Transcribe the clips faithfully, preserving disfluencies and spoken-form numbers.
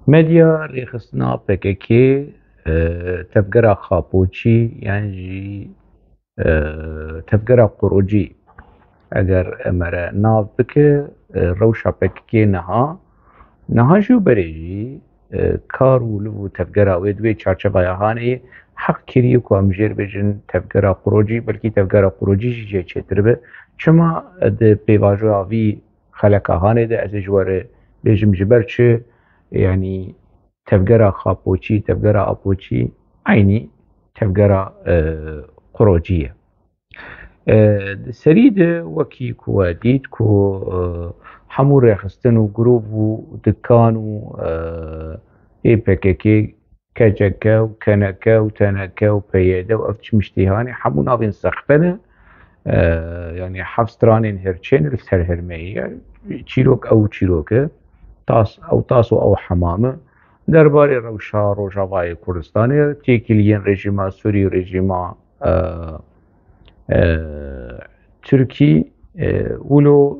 Medya rêxistina P K K, e, tevgera Xapoçî yan jî, e, tevgera Qurocî, eger me re nav bike, e, rewşa P K K niha, niha jî û berê jî, e, kar û liv û tevgera wê di wê çarçevaya hanê heq kiriye ku em jê re bêjin tevgera Qurocî, belkî tevgera Qurocî jî jê çêtir be. Çima di pêvajoya vî xeleka hanê de ez ê ji we re bêjim ji ber çi, yanî tevgera Xapoçî, tevgera Apoçî eynî tevgera, e, Qurocî ye. E, di serî de wekî ku we dît ku, e, hemû rêxistin û grûp û dikan û, e, ê P K K, K C K û K N K û T N K û P Y D û ev çi miştî hanê hemû navên sexte ne. E, yanî heft stranên hirçên li ser hirmeyê ye. Çîrok ew çîrok e. Tas, ew tas û ew hemam e. Derbarê rewşa Rojavayê Kurdistanê, têkiliyên rejîma Sûrî û rejîma, e, e, Tirkî, e, wilo,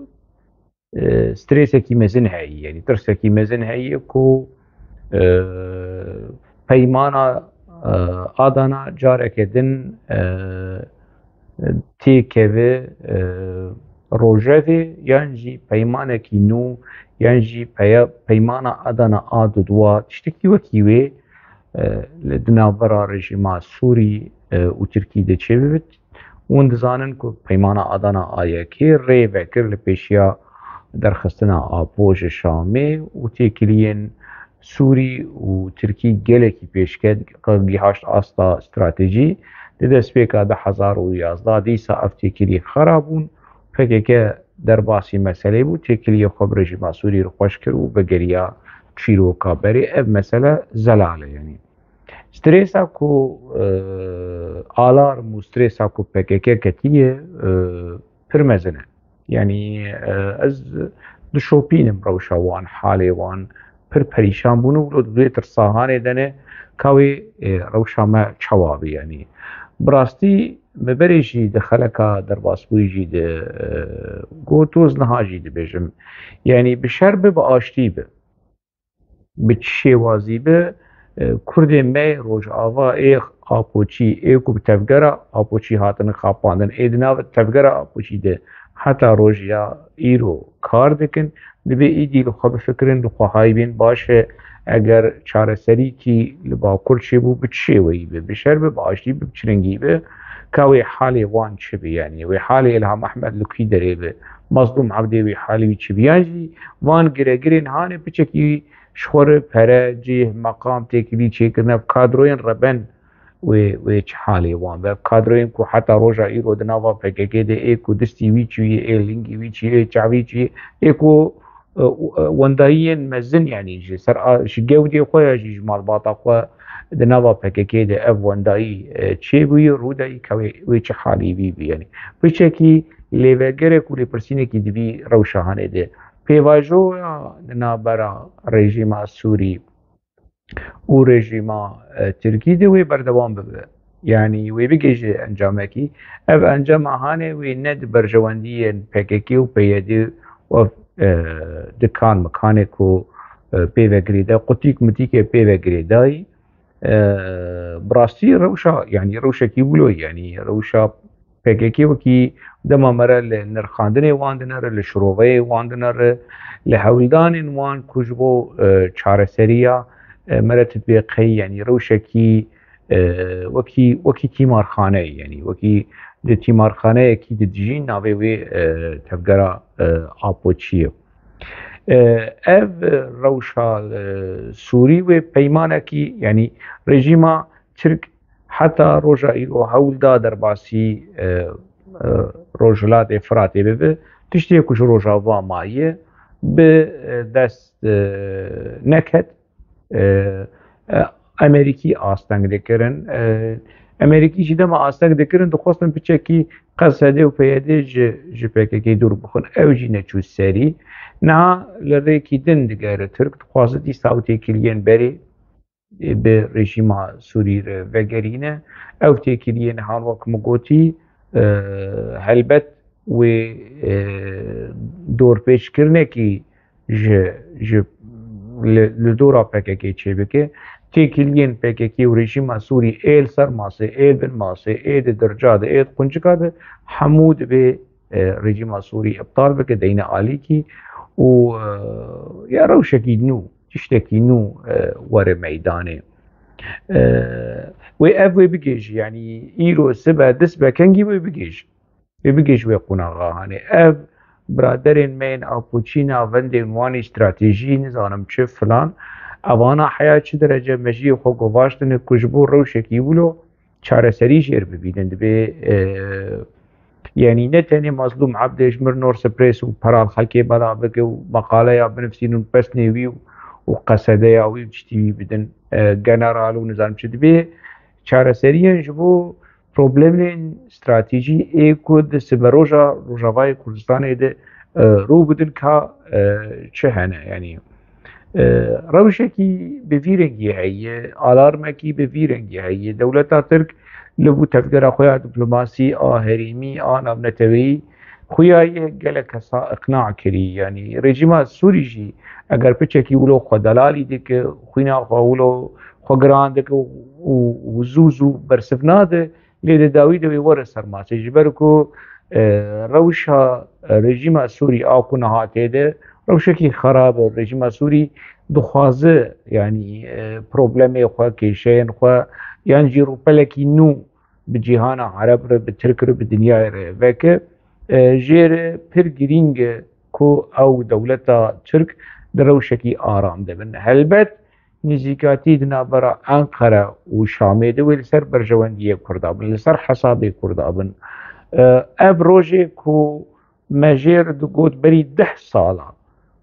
e, stresekî mezin heye, yanî tirsekî mezin heye ku, e, peymana, e, Adana careke din, e, têkeve, e, rojevê yan jî peymanekî nû yan jî peya-, peymana Adana a dudwa tiştekî wekî wê, e, li di navbera rejîma Sûrî, e, û Tirkî de çêbibit. Hûn dizanin ku peymana Adana A Y K rê vekir li pêşiya derxistina Apo ji Şamê û têkiliyên Sûrî û Tirkî gelekî pêşket gihaşt asta stratejî. Di destpêka du hezar û yazdeh dîsa ev têkilî xera bûn. P K K derbasî meselê bû, têkiliyê xwe bi rejîma Sûrî re xweş kir û vegeriya çîroka berê. Ev mesele zelal e, yanî. Stresa ku, e, alarm û stresa ku P K K ketiye, e, pir mezin e. Yanî, e, ez dişopînim rewşa wan, halê wan, pir perîşan bûn û wilo di vê tirsa hanê de ne, ka wê, e, rewşa me çawa be, yanî. Bi rastî me berê jî di xeleka derbasbûyî jî de, e, got û ez niha jî dibêjim. Yanî bi şer be, bi aştî be. Bi çi şêwazî be, e, Kurdên me Rojava ê Apoçî, ê ku bi tevgera Apoçî hatine xapandin, ê di nav tevgera Apoçî de heta rojiya îro kar dikin, divê êdî li xwe bifikirin, li xwe hay bên baş e, eger çareserîkî li Bakur çêbû, bi çi şêweyî be, bi şer be, bi aştî be, bi çi rengî be, ka wê halê wan çi be, yanî wê halê Îlham Ehmed li kî derê be, Mazlûm Ebdê wê halê wî çi be, yan jî van giregirên hanê piçekî ji xwe re pere, cih, meqam, têkilî çêkirine, bi kadroyên reben wê, wê çi halê wan be? Bi kadroyên ku heta roja îro di nava P K K de ê ku distî wî çûyî, ê lingî wî çûyî, ê çavî çûyî, ê ku, e, e, wendayiyên mezin, yanî ji ser a, ji gewdê xwe ya jî ji malbata xwe di nava P K K de ev wendayî, e, çêbûyî, rûdayî ka wê, wê çi halî wî bî, yanî. Piçekî lêvegerek û lêpirsînekî di vî rewşa hanê de. Pêvajoya di navbera rejîma Sûrî û rejîma, e, Tirkî de wê berdewam bibe. Yanî wê bigihîje encamekî. Ev encama hanê wê ne di berjewendiyên P K K û P Y D û ev, e, dikan mikanê ku, e, pê ve girêdayî, qutîk mitîkê pê ve girêdayî. E, bi rastî rewşa, yanî rewşekî wilo, yanî rewşa P K K wekî dema me re li nirxandinê wan dinere, li şiroveyê wan dinere, li hewldanên wan ku ji bo, e, çareseriya, e, me re titbê qey, yanî rewşekî, e, wekî, wekî tîmarxaneyê, yanî wekî di tîmarxaneyekî di dijîn navê wê, e, tevgera, e, Apoçî ye. E, ev rewşa, e, Sûrî wê peymanekî, yanî rejîma Tirk heta roja îro hewl da derbasî, e, e, Rojhilatê Firatê bibe. Tiştê ku ji Rojava maye bi, e, dest, e, neket, e, e, Amerîkî asteng dikirin. E, Amerîkî jî dema asteng dikirin, dixwestin piçekî Qesede û P Y D ji, ji P K K dûr bixin. Ew jî neçû serî. Niha li rêkî din digere Tirk, dixwaze dîsa ew têkiliyên berê, e, bi rejîma Sûrî re vegerîne. Ew têkiliyên han wek min gotî, e, helbet wê, e, dorpêçkirinekî ji, ji li, li dora P K K çêbike. Têkiliyên P K K û rejîma Sûrî ê li ser masê, ê bin masê, ê di dirca de, ê di quncika de, hemû dibê, e, rejîma Sûrî iptal bike, deyne alîkî û, e, ya rewşekî nû, tiştekî nû, e, were meydanê. E, wê ev wê bigêjî, yanî îro sibe, disbe kengî wê bigêjî. Wê bigêjî wê qonaxa hanê. Ev biraderên me yên Apoçî, navendên wan ê stratejî, nizanim çi filan, evana heya çi derece mejiyê xwe govaştine ku ji bo rewşekî wilo çareserî jêr bibînin. Dibê, e, yanî ne tenê Mazlûm Ebdê ji mir North Press û peral xelkê bela bike û meqaleya binivsînin û pesnê wî û, û qesedeya wî û tiştî wî bidin, e, general û nizanim çi. Dibê çareseriyên ji bo problemên stratejî ê ku di siberoja Rojavayê Kurdistanê de, e, rû bidin ka, e, çi hene, yanî, e, rewşekî bi vî rengî heye, alarmekî bi vî rengî heye. Dewleta Tirk li bo tevgera xwe ya diplomasî a herêmî, a navneteweyî, xuya yê gelek kesa iqna kirî. Yanî rejîma Sûrî jî eger piçekî wilo xwe delalî dike, xwîna xwe wilo xwe giran dike û, û, û zû zû bersiv nade, lê di dawî de wê were ser masê. Ji ber ku, e, rewşa rejîma Sûrî a ku niha tê de rewşekî xerab e. Rejîma Sûrî dixwaze, yanî, e, problemê xwe, kêşeyên xwe, yan jî rûpelekî nû bi cîhana Ereb re, bi Tirk re, bi dinyayê re veke, e, jê re pir girîng e ku ew dewleta Tirk di rewşekî aram de bin. Helbet nêzîkatî di navbera Enqere û Şamê de wê li ser berjewendiyê Kurda bin, li ser hesabê Kurda bin. E, ev rojê ku me jê re digot berî deh sala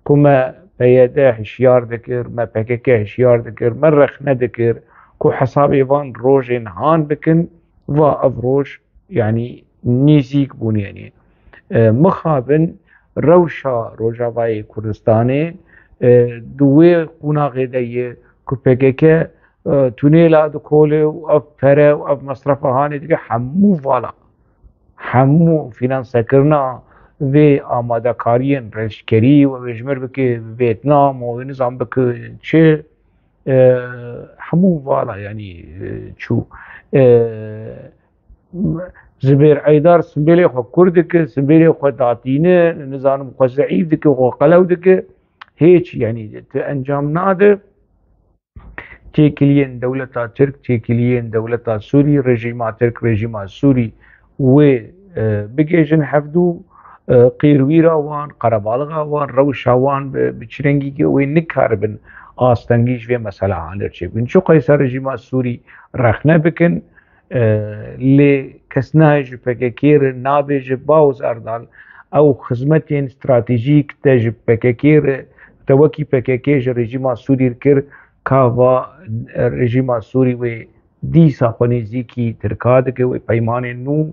ku me P Y D hişyar dikir, me P K K hişyar dikir, me rexne dikir ku hesabê van rojên han bikin, va ev roj, yanî, nêzîk bûn, yanî. E, mixabin rewşa Rojavayê Kurdistanê, e, di wê qonaxê de ye ku P K K, e, tunêla dikole û ev pere û ev mesrefa hanê dike hemû vala, hemû fînansekirina vê amadekariyên leşkerî û wê ji mir bike Vêtnam û wê nizam bike çi, e, hemû vala, yanî, e, çû. E, Zibêr Eydar simbêlê xwe kûr dike, simbêlê xwe datîne, nizanim xwe zeîf dike, xwe qelew dike. Hêç, yanî, tu encam nade. Têkiliyên dewleta Tirk, têkiliyên dewleta Sûrî, rejîma Tirk, rejîma Sûrî wê, e, bigêjin hevdû, e, qîrwîra wan, qerebalixa wan, rewşa wan bi, bi çi rengî wê nikaribin astengî ji vê meselehanê re çêbikin. Çiqaysa rejîma Sûrî rexne bikin, e, lê kes nayê ji P K K re nabêje Baoz Erdal, ew xizmetên stratejîk te ji P K K re, te wekî P K K ji rejîma Sûrî re kir, ka va, e, rejîma Sûrî wê dîsa xwe nêzîkî Tirka dike, wê peymanên nû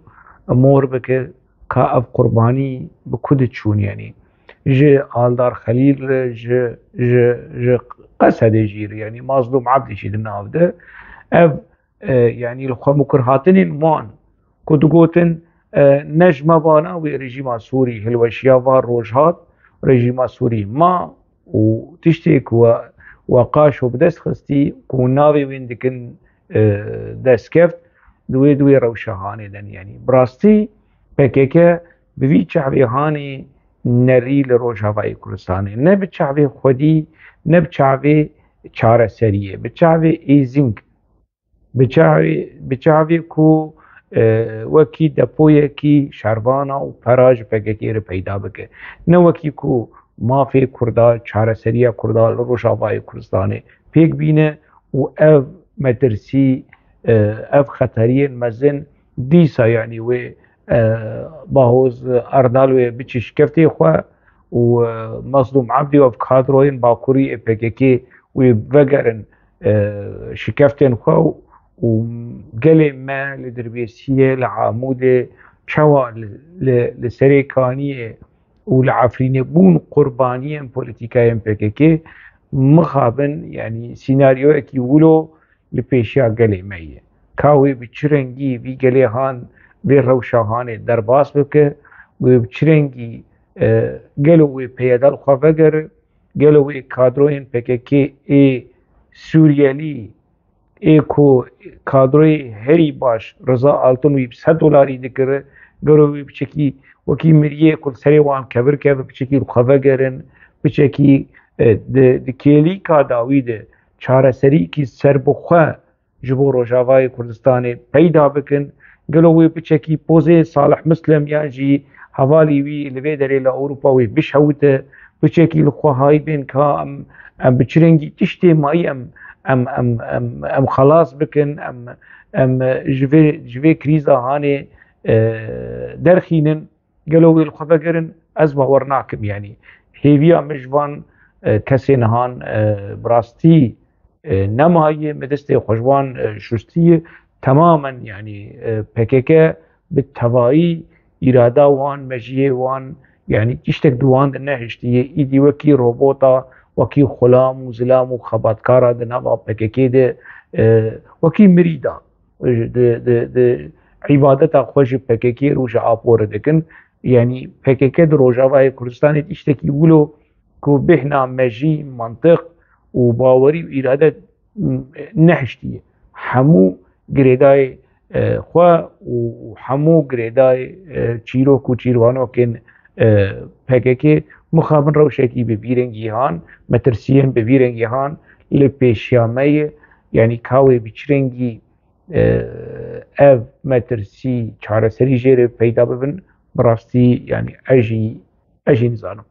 mor bike, ka ev qurbanî bi ku diçûn, yanî ji Aldar Xelîl re, ji, ji, ji Qesedê jî re, yanî Mazlûm Ebdî jî di nav de. Ev, e, yanî li xwe mikurhatinên wan ku digotin, e, ne ji me vana wê rejîma Sûrî hilweşiya, va roj hat, rejîma Sûrî ma û tiştê ku we, we qaşo bi dest xistî ku navê wên dikin, e, destkeft, di wê, di wê rewşa hanê de ne. Yanî bi rastî P K K bi vî çavê hanê nerî li Rojavayê Kurdistanê, ne bi çavê xwedî, ne bi çavê çareseriyê, bi çavê êzing, bi çavê, bi çavê ku, e, wekî depoyekî şervana û pera ji P K K re peyda bike. Ne wekî ku mafê Kurda, çareseriya Kurda li Rojavayê Kurdistanê pêk bîne û ev metirsî, e, ev xeteriyên mezin dîsa, yanî wê, e, Bahoz Erdal wê biçî şikeftê xwe û, e, Mazlûm Ebdî û ev kadroyên bakurî ê P K K wê vegerin, e, şikeftên xwe û, û gelê me li Dirbêsiyê, li Amûdê, çawa li, li, li Serêkaniyê û li Efrînê bûn qurbaniyên polîtîkayên P K K, mixabin, yanî sînaryoyekî wilo li pêşiya gelê me ye. Ka wê bi çi rengî vî gelê han, vê rewşa hanê derbas bike, wê bi çi rengî, e, gelo wê peyeda li xwe vegere, Gelo wê kadroyên P K K ê Sûriyelî ê ku kadroyê herî baş Riza Altun wî bi sed dolarî dikir, gelo wê piçekî wekî miriyê ku li serê wan kevir keve, piçekî li xwe vegerin, piçekî, e, di, di kêlîka dawî de çareserîkî serbixwe ji bo Rojavayê Kurdistanê peyda bikin. Gelo wê piçekî pozê Salih Muslim yan jî hevalî wî li vê derê li Ewropa wê bişewite, piçekî li xwe hay bên ka em, em bi çi rengî tiştê mayî em, em, em, em, em xelas bikin, em, em ji vê, ji vê krîza hanê, e, derxînin. Gelo wê li xwe vegerin? Ez bawer nakim, yanî hêviya min ji van, e, kesên han, e, bi rastî, e, nemaye, min destê xwe ji wan, e, şustiye. Temamen, yanî, e, P K K bi tevayî îrada wan, mejiyê wan, yanî tiştek di wan de nehiştiye. Îdî wekî robota, wekî xulam û zilam û xebatkara di nava P K K de, e, wekî mirîda, e, di, di, di îbadeta xwe ji P K K re û ji apo re dikin. Yanî P K K di Rojavayê Kurdistanê tiştekî wilo ku bêhna mejî, mantiq û bawerî û îrade, m, nehiştiye. Hemû girêdayê, e, xwe û hemû girêdayê, e, çîrok û çîrvanokên, e, P K K mixabin rewşekî bi vî rengî han, metirsiyên bi vî rengî han li pêşiya me ye. Yanî ka wê bi çi rengî, e, ev metirsî çareserî jê re peyda bibin, bi rastî, yanî ez jî, ez jî nizanim.